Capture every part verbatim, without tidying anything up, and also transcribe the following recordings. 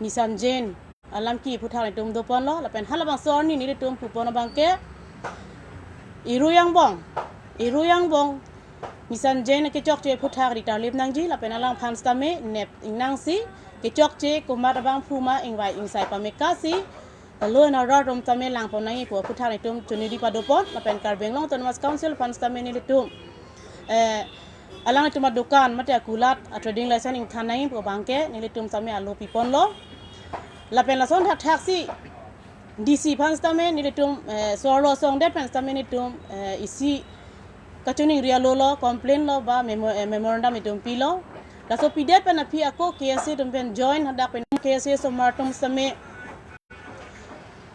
Nissan Jain alam kiphuthak nelitum doponlo, lapen halabangso arni nelitum pupon abangke Irui angbong, Irui angbong Nissan Jain kechokche aphuthak ritarlip nangji, lapen alangphan sitame nep ingnangsi kechokche komat abangphu ma ingvai ingsai pamekasi law and order atum tame langpon nangji pu aphuthak nelitum choningri padopon, lapen Karbi Anglong Autonomous Council aphan sitame nelitum, eh, alanglitum adukan mate akulat a trading license ingthan nangji pu abangke nelitum tame alo piponlo. Lapen lason thakthaksi D C aphan sitame nelitum, eh, so-arlo asong det pen sitame nelitum, eh, isi kachoningri alo lo, complain lo ba memo-, eh, memorandum itum pilo. Laso pidet pen aphi ako K S A atum pen join hadak pen K S A osomar atum sitame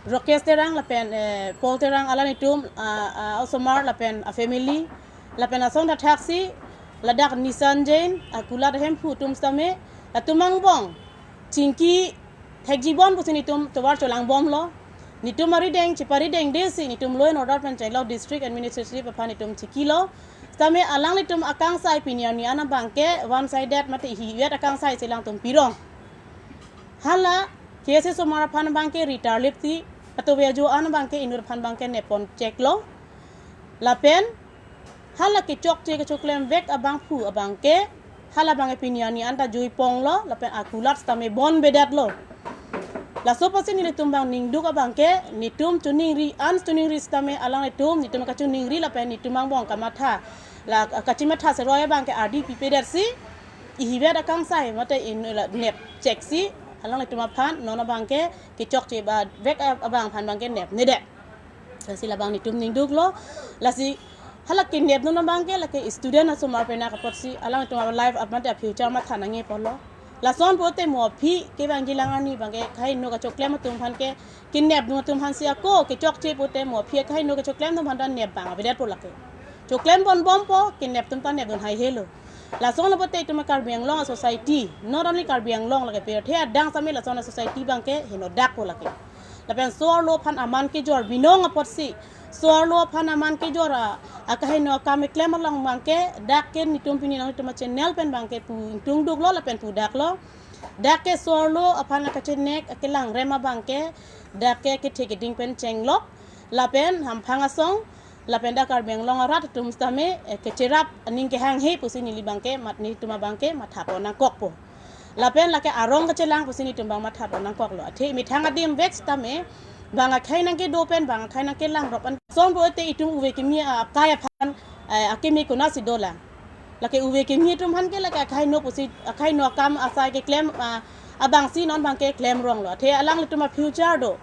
Rakesh Terang lapen, eh, Paul Terang alanglitum, ah, ah, osomar lapen a family, lapen lason thakthaksi ladak Nissan Jain akulat ahemphu atum sitame latum angbong chingki thekjibom pusi nelitum tovar cholangbomlo. Nelitum arideng cheparidengdesi nelitum law and order pen chenglok district administrative aphan nelitum chikilo. Sitame alanglitum akangsai pini arni an abangke one sided mate ihivet akangsai si alangtum pirong. Hala K S A osomar aphan abangke ritarlipsi atovar ajo an abangke inut aphan abangke neppon cheklo. Lapen hala kechokche kechoklemvek abangphu abangke hala abangke pini arni anta juiponglo, lapen akulat sitame bonbedetlo. Laso apotsi nelitum abang ningduk abangke nelitum choningri an choningri sitame alanglitum nelitum kachoningri lapen nelitum angbong kamatha, la kachimatha seroi abangke ardi pipedetsi ihivet akangsai mate in la nep cheksi alanglitum aphan non abangke kechokche ba vek abangphan abangke nepnedet. Lasi labang nelitum ningduklo. Lasi hala kenep non abangke lake student asomar pen apotsi alangtum a life mate a future matha nangji apotlo. Lason pulote mo aphi kevangji alang arni abangke kaheno kachoklem atum aphan ke kenep dun atum aphansi ako kechokche pulote mo aphi kaheno kachoklem atum aphan ta nep bang avedetpo lake. Choklembom bompo, kenep atum ta nepdun haihelo. Lason pulote itum Karbi Anglong a society, not only Karbi Anglong lake pirthe adang sitame lason a society abangke henodakpo lake. Lapen so-arlo aphan aman kejor binong apotsi, so-arlo aphan aman kejor a, akaheno akam keklem along abangke dak ke nelitum pini nangtum a channel pen abangke pu ingtungduklo lapen pudaklo. Dak ke so-arlo aphan akachenek akelangrem abangke dak ke kethe keding pen chenglok lapen hamphang asong lapen dak Karbi Anglong arat atum sitame, eh, kecherap aning kehanghe pusi neli abangke mat nelitum abangke mathapon nangkokpo. Lapen lake arong kachelang pusi nelitum abang mathapon nangkoklo. Athe methang adim vek sitame bang akhei nangkedo pen bang akhei nangkelangrop an. Lason pulote itum uve kimi akai aphan, eh, akimi konatsi dolang. Lake uve kimi atum aphan ke lake akaheno pusi akaheno akam asai keklem, ah, abangsi non abangke klemronglo. Athe alanglitum a future do.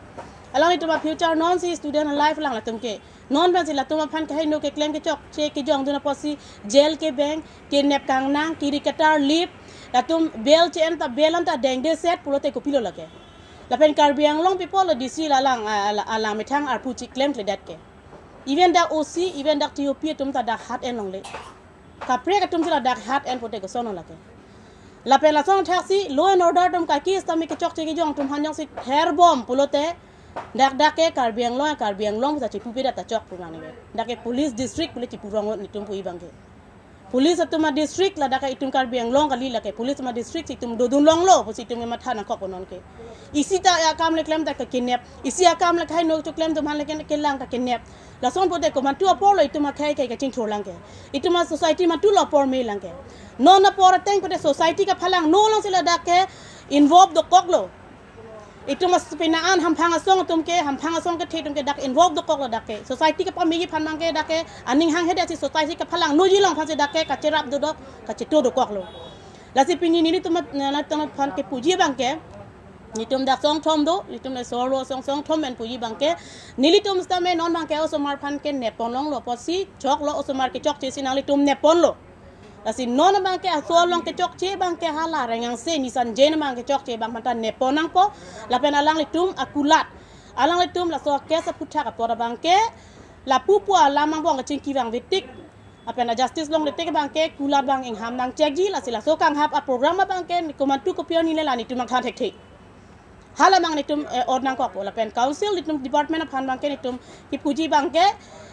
Alanglitum a future nonsi student life lang latum ke. Non abangsi latum aphan kaheno keklem kechokche kejongdun apotsi jail kebeng, kenep kangnang, kiri katarlip, latum bail che-en ta bail anta dengdeset pulote kopilo lake. Lapen Karbi Anglong people lo D C la alang, ah, alang methang arpu chiklemkledet ke. Even dak O C, even dak T O P atum ta dak hat enlongle. Kaprek atum si ladak hat en pulote koson lake. Lapen lason thaksi law and order atum kaki sitame kechokche kejong atum aphan jongsi therbom pulote dak dak ke Karbi Anglong, Karbi Anglong pusi chipupedet ta chok pu nang neke. Dak ke police district pule chipurong nelitum pu abangke. Police atum a district ladak ke itum Karbi Anglong kali lake police atum a district si itum dodun longlo pusi itum ke matha nangkok non ke. Isi ta akam le klem ta ke kenep. Isi akam le kaheno choklem atum aphan le ke kelang ta kenep. Lason pulote komantu apor lo itum akhei ke kachingthur lang ke. Itum a society mantu lo apor me lang ke. Non apor ateng pulote society kaphalangno alongsi ladak ke involve dokoklo. Itum as pina an hamphang asong atum ke, hamphang asong kethe atum ke dak involve dokoklo dak ke. Society kapamegi aphan abangke dak ke aning hanghedet si society kaphalangnoji along aphansi dak ke kacherap dodok, kacheto dokoklo. Lasi pini nelitum mat, na, na, tang aphan kepuji abangke. Nelitum dak songthom do, nelitum le so-arlo asong songthom pen puji abangke. Nelitum sitame non abangke osomar aphan ke neppon longlo apotsi, choklo osomar kechokche si nanglitum nepponlo. Lasi non abangke aso along kechokche abangke hala Rengangse Nissan Jain abang kechokche abang aphanta neppon nangpo, lapen alanglitum akulat. Alanglitum laso case aphuthak apor abangke, lapu pu alam angbong kachingki vangvetik. Lapen a justice longletik abangke kulat abang ingham nangchekji, lasi laso kanghap a program abangke komantu kopi arni le la nelitum nangthan thekthe. Hala abang nelitum, eh, ot nangkokpo lapen council nelitum department aphan abangke nelitum kipuji abangke,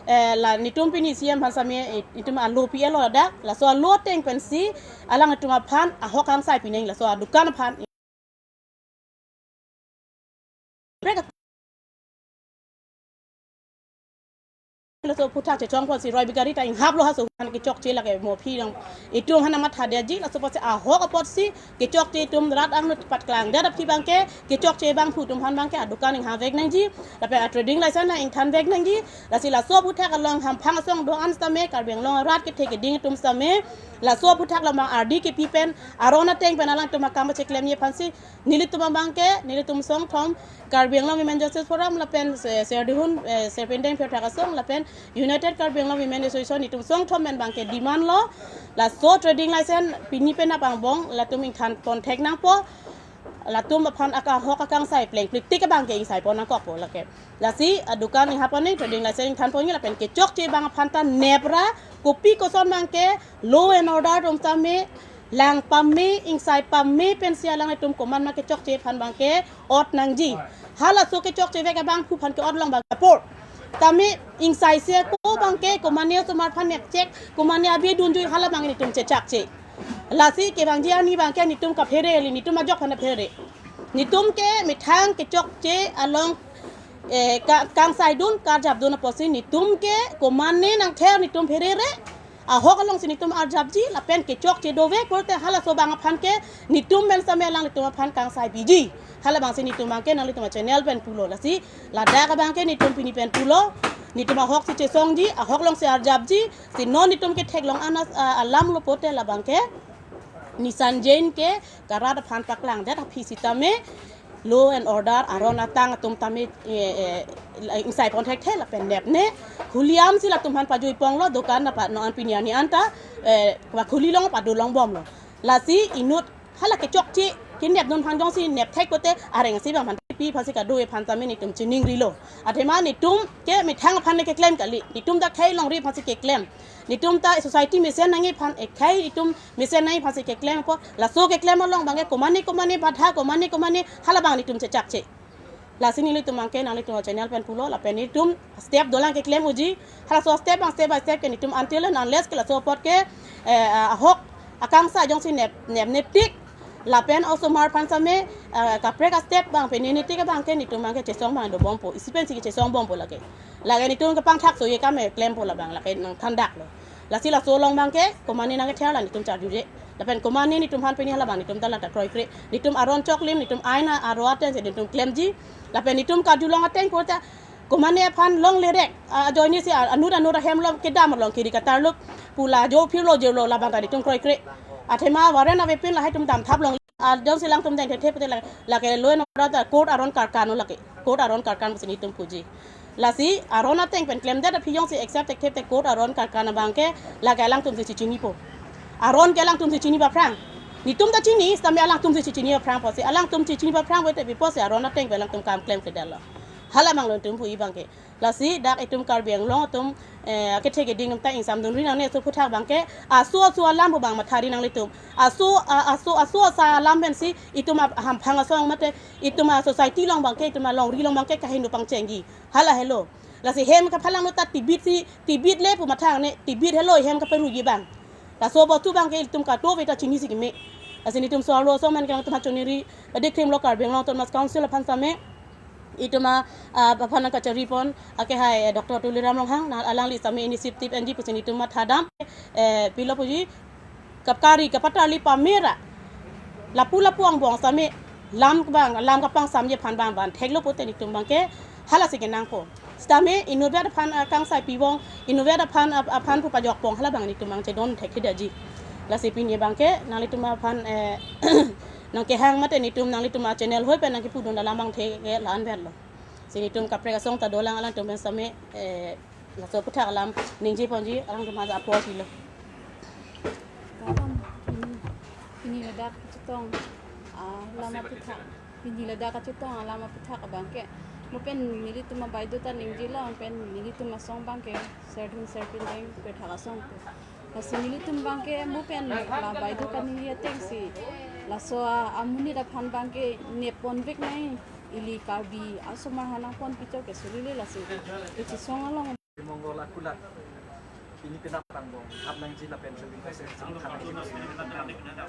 eh, la nelitum pini C M aphan sitame, eh, nelitum alo pi-etlo ladak, laso alo ateng pensi alanglitum aphan ahok angsai pinang laso adukan aphan. kaprek laso aphuthak chechongpon si Roy Bigari ta inghaplo, halaso aphan kechokche lake mo aphi nang itum aphan matha detji. Laso apotsi ahok apotsi kechokche itum rat angno paklangdet aphi abangke kechokche abangphu atum aphan abangke adukan inghap vek nangji, lapen a trading license nang ingthan vek nangji. Lasi laso aphuthak along hamphang asong do-an sitame, Karbi Anglong arat kethe keding atum sitame laso aphuthak along abang ardi kepi pen aron ateng pen alangtum akam pacheklemji aphansi nelitum abangke, nelitum songthom, Karbi Anglong Women Justice Forum lapen se-, Serdihun, eh, Serpentine Phirthak Asong lapen United Karbi Anglong Women Association, itum songthom pen abangke demand lo, laso trading license pini penap angbong latum ingthanpon thek nangpo, latum aphan aka ahok akangsai plengpliktik abangke ingsaipon nangkokpo lake. Lasi adukan inghap aning trading license ingthanponji lapen kechokche abang aphan ta nepra, kopi koson abangke law and order atum sitame lang pame, ingsai pame pensi alanglitum komat ma kechokche aphan abangke ot nangji. Halaso kechokche vek abangphu aphan ke-ot along abang apor. Tame ingsaise ako abangke komatne osomar aphan nepchek, komatne abi dunjui, hala abang netum chechakche. Lasi kevangji arni abangke netum kaphere kali, netum ajok aphan phere. Netum ke methang kechokche along, eh, ka-, kangsaidun, karjapdun apotsi netum ke komatne nangther netum pherere. Ahok alongsi netum arjapji, lapen kechokche dovek pulote halaso abang aphan ke netum pen sitame alanglitum aphan kangsai piji. Hala abangsi netum abangke nanglitum achannel pen pulo. Lasi ladak abangke netum pini pen pulo. Netum ahoksi chesongji, ahok alongsi arjapji. Si non netum ketheklong anas, ah, alam lo pulote labangke Nissan Jain ke karat aphan paklangdet aphi sitame law and order aron atang atum tame, eh, eh, ingsaipon thekthe lapen nepne. Holiam si latum aphan pajuiponglo, dukan apa non an pini arni anta, eh, pakhuli long, pado longbomlo. Lasi inut hala kechokche kenepdun aphan jongsi nepthek pulote areng si abang aphan pi aphansi kado aphan sitame netum chiningrilo. Athema netum ke methang aphan le keklem kali, netum ta khei longri aphansi keklem. Netum ta society mesen nangji aphan, eh, khei itum mesen nangji aphansi keklem apot, laso keklem along abangke komatne komatne badha, komatne komatne, hala abang netum chechakche. Lasi nelitum abangke nanglitum channel pen pulo, lapen netum step dolang keklem unji, halaso step abang step by step ke netum until and unless ke laso apot ke, eh, ahok akangsai jongsi nep, nepneptik, lapen osomar aphan sitame, eh, kaprek astep abang peneneptik abangke netum abangke chesong abang dobompo, isi pensi kechesongbompo lake. Lake netum kepangthak soye kam, eh, klempo labang, lake nangthandaklo. Lasi laso along abangke komatne nangkether la netum charjuje. Lapen komatne netum aphan pini hala abang netum ta lata kroikre. Netum aron choklim, netum ain a-, aro ateng si netum klemji. Lapen netum karjulong ateng pulote komatne aphan longledek, a, ajoine si a-, anut anut ahem lo kedam along kiri katar lo, pu la jo phirlo jirlo labang ta netum kroikre. Athema warrant avepin lahai atum damthap long. A, jongsi alangtum dengthe pulote la, lake law and order ta court aron karkan lo lake. Court aron karkan pusi netum puji. Lasi aron ateng pen klemdet aphi jongsi accept thekthe te court aron karkan abangke lake alangtum si chinipo. Aron ke alangtum si chini aphrang. Netum ta chini, sitame alangtum si chini aphrang pusi, alangtum si chini aphrang pulote pi pusi aron ateng pen alangtum kam klemkledetlo. Hala abang lo netum pu abangke. Lasi dak itum Karbi Anglong atum, eh, akethe keding atum ta ingsamdunri nangne, laso aphuthak abangke aso aso alam pu abang mathari nanglitum. Aso, a-, aso, aso asa alam pensi itum a-, hamphang asong mate itum a-society along abangke, itum alongri along abangke kaheno pangchengji. Hala helo. Lasi hem kaphalangno ta tibit si, tibit le pu mathang ne, tibit helo hem kaparuji abang. Laso bostu abangke itum kadokave ta chinisi keme. Lasi netum so arlo so man kelang atum hachoniri, adi krim lo Karbi Anglong Autonomous Council aphan sitame itum a, a, aphan nangkacharipon, ake hai, eh, Doctor Tuliram Ronghang, na alangli sitame initiative enji pusi netum mathadam, eh, pilo puji, kap kari, kapatarli pamera. Lapu lapu angbong sitame lam abang, lam kapangsamji aphan abang, abang theklo pulote netum abangke halasi kenangpo. Sitame inutvet aphan, ah, kangsai pibom, inutvet aphan, ap-, aphan pu pajokpon, hala abang netum abang chedon thekthedetji. Lasi pini abangke nanglitum aphan, eh, nangkehang mate netum nanglitum a-channel hoi pen nangkepudun alam abangthe ke la-anvetlo. Si netum kaprek asong ta dolang, alangtum pen sitame, eh, laso aphuthak alam ningjeponji, alangtum aphan apor pilo. Kadam, pini, pini ladak kachetong, ah, alam aphuthak. Pini ladak kachetong alam aphuthak abangke, mo pen nelitum abaideu ta ningjelo, mo pen nelitum asong abangke Serdihun Serpentine Phirthak Asong pu. Lasi nelitum abangke mo pen la baideu kaningje atengsi laso a, amonit aphan abangke neppon vek nai, ili Karbi asomar aphan nangpon pichok ke sulile lasi kechesong along. Mongol akulat. Pini penang angbong hap nangji lapen driving license sing than nangji.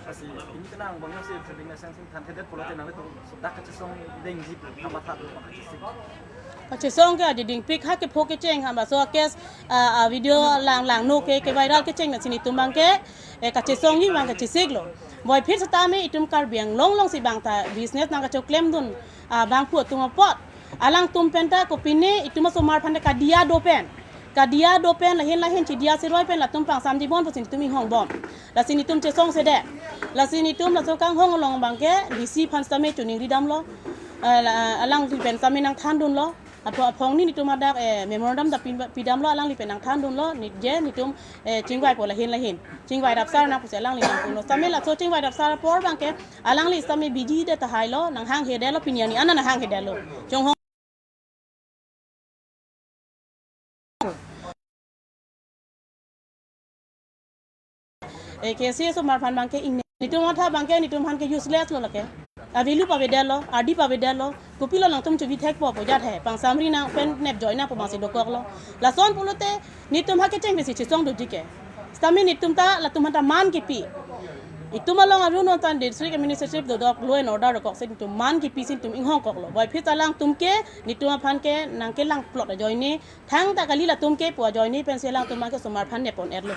Lasi pini penang angbong si driving license sing thanthedet pulote nanglitum so dak kachesong dengji pu kamatha do kachesik. Kachesong ke adi dingpik ha kepho kecheng ha, laso case, ah, ah, video lang langno ke, ke viral kecheng, lasi netum abangke, eh, kachesongji abang kachesiklo. Boiphit setame itum Karbi Anglong alongsi bang ta business nangkachoklemdun, ah, abang pu atum apot. Alangtum penta kopine itum asomar aphan ta kadiya do pen. Kadiya do pen lahin lahin chidiya siroi pen latum pangsamji bon pusi netum inghongbom. Lasi netum chesongsedet. Lasi netum laso kanghong along abangke D C aphan setame choningri damlo. Eh, la, alangli pen setame nangthandunlo. Apho aphongni netum hadak, eh, memorandum ta pi, pidamlo, alangli pen nangthandunlo. Ni je netum, eh, chingvaipo lahin lahin. Chingvai rapsar nang pusi alangli nangpulo. Setame laso chingvai rapsar apor abangke alangli setame biji det tahailo, nanghanghe detlo, pini arni an nanghanghe detlo. Chonghong. Eh, K C A asomar aphan abangke ingne. Netum matha abangke netum aphan ke useless lo lake. Avilu pavedetlo, ardi pavedetlo. Kopilo nangtum chubi thekpo pu jat he. Pangsamri nang pen nepjoi nangpo abangsi dokoklo. Lason pulote netum ha kecheng pensi chesong doji ke. Setame netum ta latum aphan ta man kipi. Itum along arun non tan district administrative dodok law and order dokok si netum man kipisi netum inghongkoklo. Boiphit alangtum ke netum aphan ke nangkelangplot ajoine, thangta kali latum ke pu ajoine pensi alangtum abangke osomar aphan nepon-etlo.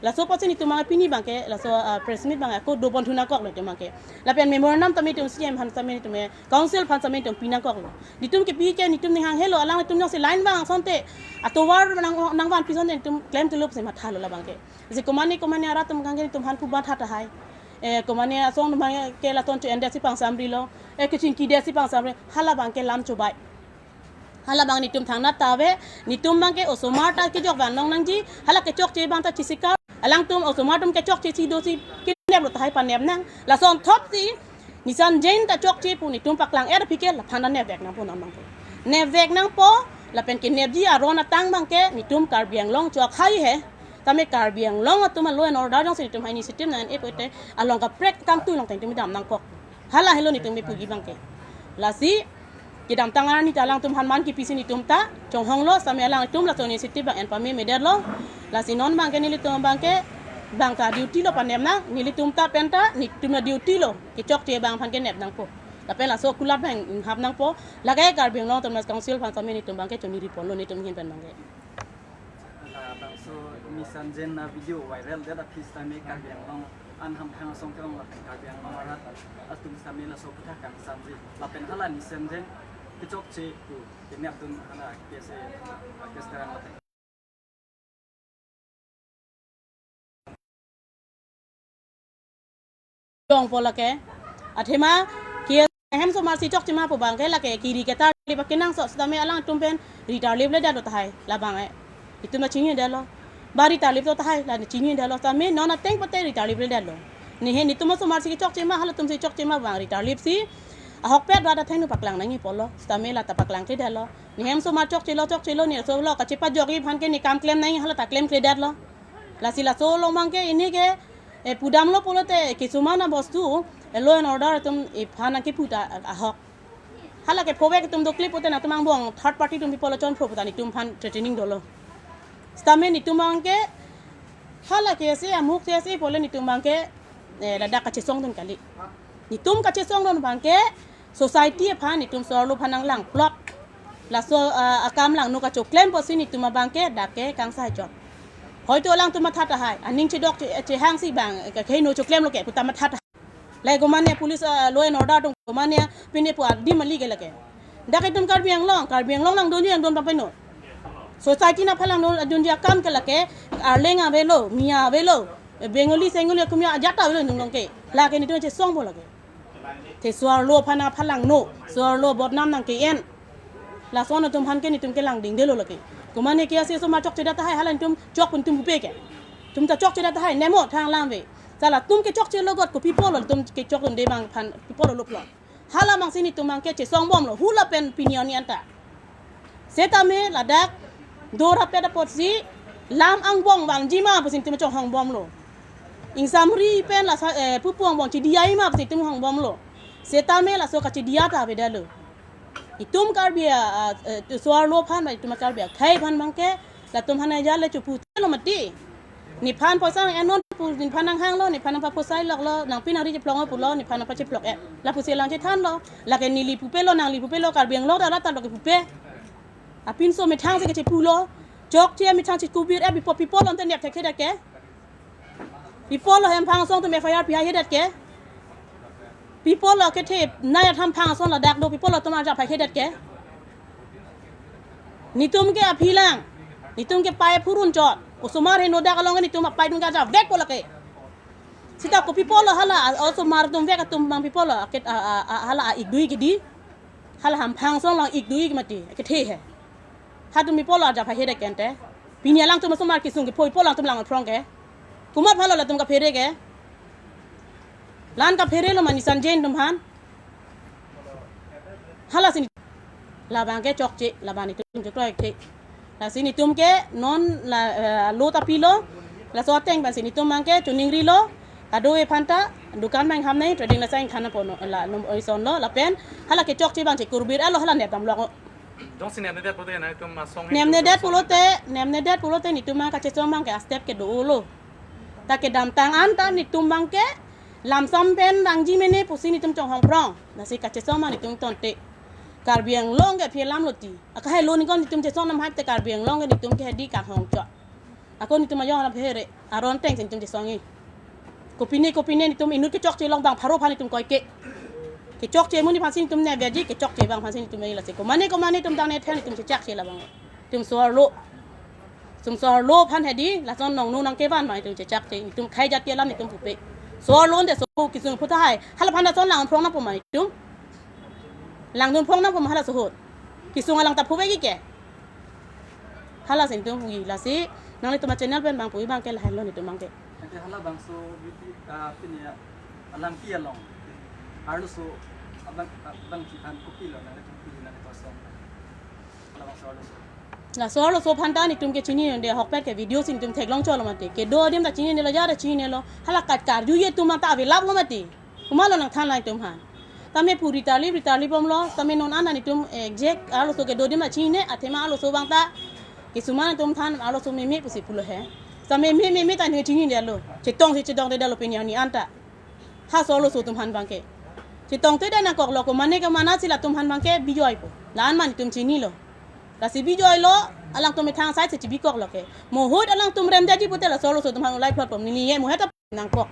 Laso apotsi netum abangke pini abangke laso, ah, press meet abangke ako doponthu nangkoklo netum abangke. Lapen memorandum tame netum C M aphan setame netum, eh, council aphan setame netum pinangkoklo. Netum kipi ke netum ning hanghelo, alanglitum jongsi line abang asonte atovar nang, nangvanpi asonte netum klemtulup si mathalo labangke. Si komane komane arat atum abangke netum aphan pu matha tahai. Eh, komane asong atum abangke laton cho-endet si pangsamrilo. Eh, kachingkidet si pangsamri. Hala abangke lam chobai. Hala abang netum thangnat ta ave, netum abangke osomar ta kejok vanlong nangji, hala kechokche abang ta chesikar. Alangtum osomar atum kechokche si dosi keneplo tahai panep nang. Lason thopsi Nissan Jain ta chokche pu netum paklang-er aphi ke laphan ta nepvek nangpo nang abangke. Nepvek nangpo, lapen kenepji aron atang abangke netum Karbi Anglong chok hai he. Tame Karbi Anglong atum a law and order jongsi netum ha initiative nang-en-e pulote along kaprek kangtui along ta netum dam nangkok. Hala helo netum me puji abangke. Lasi kedamtang arni ta alangtum aphan man kipisi netum ta chonghonglo, setame alangtum laso initiative abang en pamemedetlo. Lasi non abangke nelitum abangke bang ta duty lo panem nang, nelitum ta penta netum ta duty lo, kechokche abang aphan kenep nangpo. Lapen laso kulat abang hap nangpo, lake Karbi Anglong Autonomous Council aphan setame netum abangke choningri ponlo netum ahin pen abangke. Labangso Nissan Jain a-video viral det aphi setame Karbi Anglong an hamphang asong ke-ong lapen Karbi Anglong arat atum setame laso aphuthak kangsamji. Lapen hala Nissan Jain kechokche pu kenepdun hala case, case terang lapen. Jongpo lake. Athema ke hem osomar si chokche ma pu abangke lake kiri ketarlip akenangsot setame alangtum pen ri tarlipledetlo tahai labang e. Itum ta chinidetlo. Ba ri tarliplo tahai la chinidetlo setame non ateng pote ri tarlipledetlo. Nehe netum osomar si chokche ma, halatum si chokche ma abang ri tarlip si ahokpet rat athengno paklang nangji pulo. Setame la ta paklangkledetlo. Nehem osomar chokchelo chokchelo ne solo kachepajokji aphan ke ne kam klem nangji, hala ta klemkledetlo. Lasi laso along abangke pini ke, eh, pudamlo pulote kisuman abostu, eh, law and order atum iphan nangkipu ta ahok. Hala ke phovek atum dokle pote nangtum angbong third party atum pi pulo chonphro pu ta netum aphan threatening dolo. Setame netum abangke hala ke ase amuk ke ase pulo netum abangke, eh, ladak kachesongdun kali. Netum kachesongdun abangke society aphan, netum so-arlo aphan nanglangplot. Laso, ah, akam langno kachoklem pusi netum abangke dak ke kangsai chot. Hoito alangtum matha tahai, aning chedok che, chehangsi abang, eh, kakhei no choklemlo ke pu ta matha tahai. Lai komane police, ah, law and order atum komane pine pu adim ali ke lake. Dak itum Karbi Anglong, Karbi Anglong nangdunji nangdun pampeno. Society aphan nangdun, dunji akam ke lake, Arleng avelo, Miya avelo, Bengali, Sengali, Kumiya ajat ta avelo nangdun ke. Lake netum chesongpo lake. Te so-arlo aphan aphan langno, so-arlo bodnam nangke-en. Lason atum aphan ke netum kelangdingdelo lake. Komane ke ase osomar chokchedet tahai hala netum chok pu netum bupe ke. Tum ta chokchedet tahai nemo thang lamve. Sa latum kechokchelo got kopi pulo, tum kechokdunde abang aphan pi pulo luplo. Hala abangsi netum abangke chesongbomlo, hula pen pini arni anta. Setame ladak dorapet apotsi lam angbong vanji ma pusi netum chonghongbomlo. Ingsamri pen lasa, eh, pupu angbong chidiya ma pusi netum hongbomlo. Setame laso kachidiya ta avedetlo. Itum Karbi a, a, eh, so-arlo aphan ba itum Karbi akhei aphan abangke latum aphan ajat le chopu mati. Nephan poisa nang-ennon pu, nephan nanghanglo, nephan nangpaposailoklo, nangpi nangri cheplong pulo, nephan nangpacheplok-et. Lapusi alang chethanlo, lake neli pupelo, nangli pupelo, Karbi Anglong ta rat ta lake pupe. Apinso methang si kachepulo, chokche methang si kubir-et, pi apot, pi apot lo ante nep thekthedet ke. Pi apot lo hamphang asong atum F I R pihaihedet ke. Pi apot lo kethe nai atham hamphang asong ladak do, pi apot lo atum arjap haihedet ke. Netum ke aphi lang, netum ke pai phurun chot. Osomar heno dak along netum apai atum ke arjap vekpo lake. Seta ko pi apot lo hala, a, osomar atum vek atum abang pi apot lo, aket, a, a, a, hala a-ik dui ke di. Hala hamphang asong along ik dui ke mati, kethe he. Hatum pi apot lo arjap haihedet ke ante. Pini alangtum osomar kesung kephoi apot alangtum lang aphrong ke. Komat aphan lo latum kaphere ke. La-an kapherelo ma Nissan Jain atum aphan. Hala si labang ke chokche, labang netum chokche. Lasi netum ke non la, eh, lo ta pilo, laso ateng abang si netum abang ke choningrilo, kado-e aphan ta dukan abang ham nai, trading la sai khana pono, la nom oison lo, lapen hala kechokche abang si kubir-etlo, hala nepdamlok. Jongsi nepnedet pulote nangtum asong nepnedet pulote, nepnedet pulote netum abang kachesong abang ke a-step ke dolo. Ta kedamtang an ta netum abang ke lamsam pen nangji mene pusi netum chonghong phrong. Lasi kachesong abang netum tonte. Karbi Anglong ke aphi alam lo ti. Akahai lo ningkon netum chesong nam hap te Karbi Anglong ke netum ke hedi kanghong chot. Ako netum ayong alam phere, aron ateng si netum chesong-i. Kopine kopine netum inut kechokche along abang pharo aphan netum koike. Kechokche amonit aphan si netum ne beji, kechokche abang aphan si netum ne lasi. Komane komane netum dang ne then netum chechakche labang. Netum so-arlo. Netum so-arlo aphan hedi, lason nongno nangkevan abang netum chechakche, netum khei jati alam netum pupe. So-arlo ante so kesung aphuthak hai. Hala aphan lason lang phrong nangpo ma netum. Langdun phrong nangpo ma hala so ahut. Kesung alang ta phu vek-i ke. Hala si netum hui lasi, nanglitum a-channel pen abang pu-i abang ke lahelo netum abang ke. Ante halabangso video, ah, pini ya, alam ki along. Arloso abang, abang ki aphan kopilo, nanglitum kopilo, nanglitum asong. Halabangso arloso. Laso arloso aphan ta netum ke chinine, ahokpet ke video si netum theklong cholo mati. Kedo adim ta chinine lo, ja ta chinine lo. Hala kat karju ye atum ta avelap lo mati. Komatlo nangthan nangtum aphan. Tame pu ri tarlip, ri tarlip bomlo, tame non an netum exact arloso kedo adim ta chinine, athema arloso abang ta. Kisuman atum than arloso meme pusi pulo he. Tame meme meme ta ne chinidetlo. Chetong si chetongtedetlo pini arni an ta. Ha so-arloso atum aphan abang ke. Chetongtedet nangkoklo, komane komane si latum aphan abang ke bijoipo. La-an ma netum chinilo. Lasi bijoilo, alangtum methang asai si chibikoklo ke. Mo ahut alangtum remdetji pute laso arloso atum aphan ulai plot pom nini ye mo heta nangkok.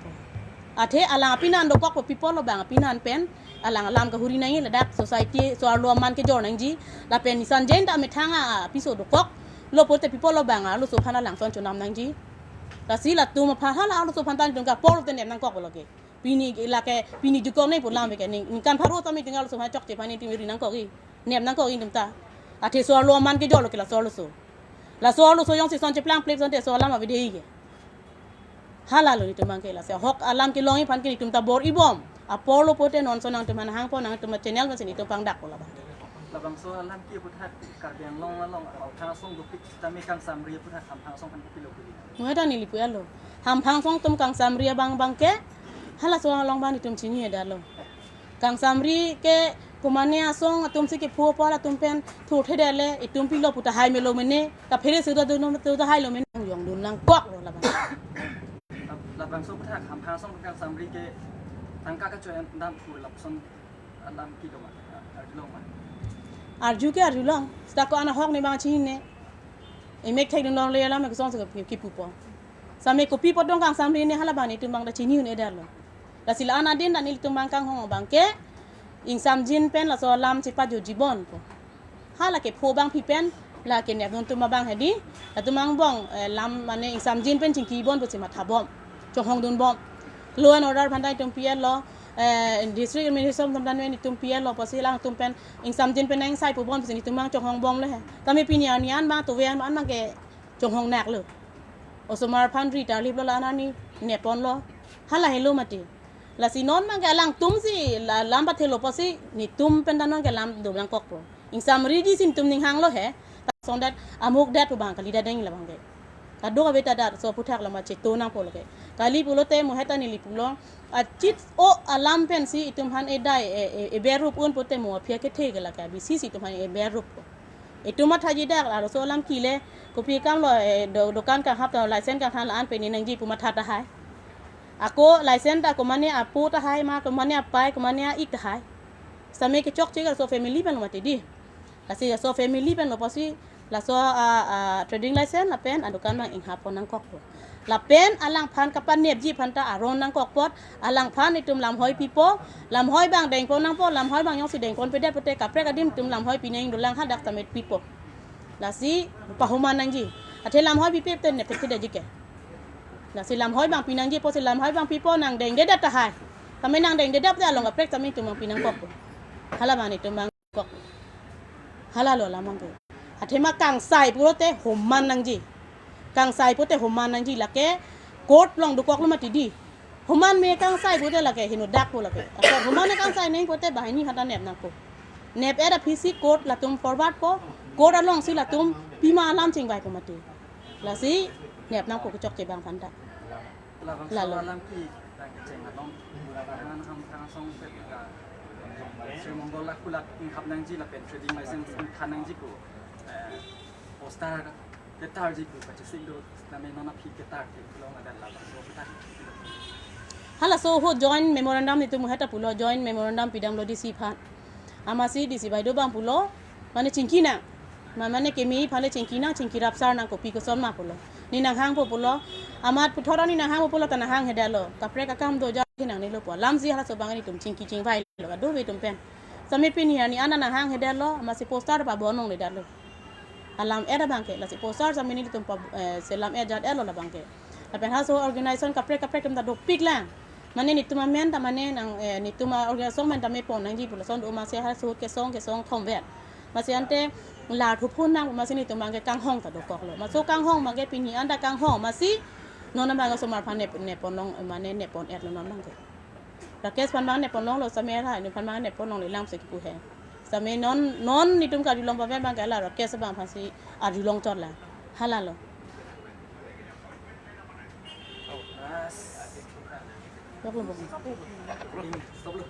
Athe alang apinan dokokpo, pi apot lo abang apinan pen alang alam kahuri nangji, ladak society so-arlo aman kejor nangji, lapen Nissan Jain ta methang apiso dokoklo pute pi apot lo abang arloso aphan alang son chonam nangji. Lasi latum aphan hala arloso aphan ta netum ke apor te nep nangkoklo ke. Pini lake pini jukong ne pu alam ke ning, ningkan pharo tame netum arloso aphan chokche aphan netum ri nangkok-i. Nep nangkok-i netum ta. Athe so-arlo aman kejorlo ke laso arloso. Laso arloso jongsi son cheplang plek son te so alam avedet-i ke. Halalo netum abang ke lasi ahok alam kelong-i aphan ke netum ta bor-i bom. Apor lo pute non so nangtum aphan hangpo, nangtum a-channel pen si netum pangdakpo labang. Labangso alam ki aphuthak Karbi Anglong along hamphang asong dopik sitame kangsamri aphuthak hamphang asong aphan kopilo kopilo. Mo heta neli pu-etlo. Hamphang asong atum kangsamri abang abang ke halaso along abang netum chinidetlo. Kangsamri ke komane asong atum si kepho apor latum pen thurthedetlo, itum pilo pu tahai melo mene, kaphere si ta dun, tu tahai lo mene, yong dun nangkoklo labang. Lab-, labangso aphuthak hamphang asong kangsamri ke tangka kachoidam pu lapuson alam kilo ma, arjulong ma. Arju ke arjulong. Seta ko-an ahok ne abang chinine. Emek thekdun longle alam ke song si ke kipupo. Same kopi apot dong kangsamri ne hala abang netum abang ta chini un-edetlo. Lasi la-an adin ta nelitum abang kanghong abang ke ingsamjin pen laso alam chepajutji bompo. Hala kepho abangpi pen la kenepdun atum abang hedi, latum angbong, eh, lam mane ingsamjin pen chingki bompo si matha bom, chonghong dun bom. Law and order aphan ta netum pi-etlo, eh, district administration atum ta netum pi-etlo pusi alangtum pen ingsamjin pen nangsai pu bomsi netum abang chonghong bomlo he. Tame pini arni an abang tove an abang ke chonghong naklo. Osomar aphan ri tarliplo, la-an arni nepponlo. Hala helo mati. Lasi non abang ke alangtum si la-, lam pathelo pusi netum pen ta non ke lam do nangkokpo. Ingsamriji si netum ning hanglo he. Ta songdet amuk det pu abang kalidet deng labang ke. Kadokave ta dak so aphuthak lama cheto nangpo lo ke. Kali pulote mo heta neli pulo. Achit o alam pensi itum aphan edai e, e, eber rup un pute mo aphi akethe ke lake abisi si itum aphan eber rup. Itum mathaji dak, laso alam kile, kopi akam lo, eh, do-, dokan kanghap ta license kangthan la-an pini nangji pu matha tahai. Ako license ta komane apo tahai ma, komane apai, komane a-ik tahai. Sitame kechokche laso family pen lo mati di. Lasi laso family pen lo pusi laso a, a, trading license lapen adokan abang inghap pon nangkokpo. Lapen alangphan kapanepji aphan ta aron nangkok apot, alangphan itum lamhoi pipo, lamhoi abang dengpon nangpo, lamhoi abang jongsi dengponpedet pote kaprek adim itum lamhoi pinang dolang, hadak sitame pipo. Lasi pahoman nangji. Athe lamhoi pipe te nepet kedetji ke. Lasi lamhoi abang pinangji pusi lamhoi abang pipo, nang dengdedet tahai. Tame nang dengdedet te along kaprek tame itum abang pinangkokpo. Hala abang itum abang kok. Hala lo alam abang ke. Athema kangsai pulote homan nangji. Kangsai pulote homan nangji, lake court along dokok lo mati di. Homan me kangsai pulote lake henodak po lake. Asor homan me kangsai neng pulote banghini aphanta nep nangpo. Nep-et aphisi court latum forward po. Court alongsi latum pima alam chingvaipo mati. Lasi nep nangpo kechokche abang aphanta. Labang Lalo. Alam ke tang kecheng along, labang han ham kang song pet ka, Sri Mongol la kulat inghap nangji lapen trading license ingthan nangji pu, eh, poster ketarji pu kachesik do, tame non aphi ketar ke pulo ngadan labangso ketar. Halaso ahut joint memorandum itum heta pulo, joint memorandum pidamlo D C aphan. Amatsi D C bai do abang pulo, mane chingki nang. Ma mane keme aphan le chingki nang, chingki rapsar nang, kopi koson ma pulo. Ne nanghangpo pulo. Amat puthot ne nanghangpo pulo ta nanghanghe detlo. Kaprek akam do ja nangne lo pu alamsi halaso abang itum chingki chingvailo kadokave itum pen. Sitame pini arni an nanghanghe detlo, amatsi poster pabon longle detlo. Alam-et abang ke, lasi poster sitame nelitum pa, eh, selam-et jat-etlo labang ke. Lapen halaso organization kaprek kaprek atum ta dopik lang. Mane netum amen ta mane nang, eh, netum a-organization amen ta mepon nangji pu lason do, amatsi halaso kesong kesong thomvet. Amatsi ante lar thuphun nang, amatsi netum abang ke kanghong ta dokoklo. Amatsi kanghong abang ke pini an ta kanghong, amatsi non abang ke osomar aphan nep, nepon long, mane nepon-etlo non abang ke. Rakesh aphan abang nepon longlo, sitame ra, ne aphan abang nepon longle alamsi kipu he. Sitame non, non netum karjulong pavet abang ke la Rakesh abang aphansi arjulong chotlo. Halalo. Stop lo, bang. Stop lo.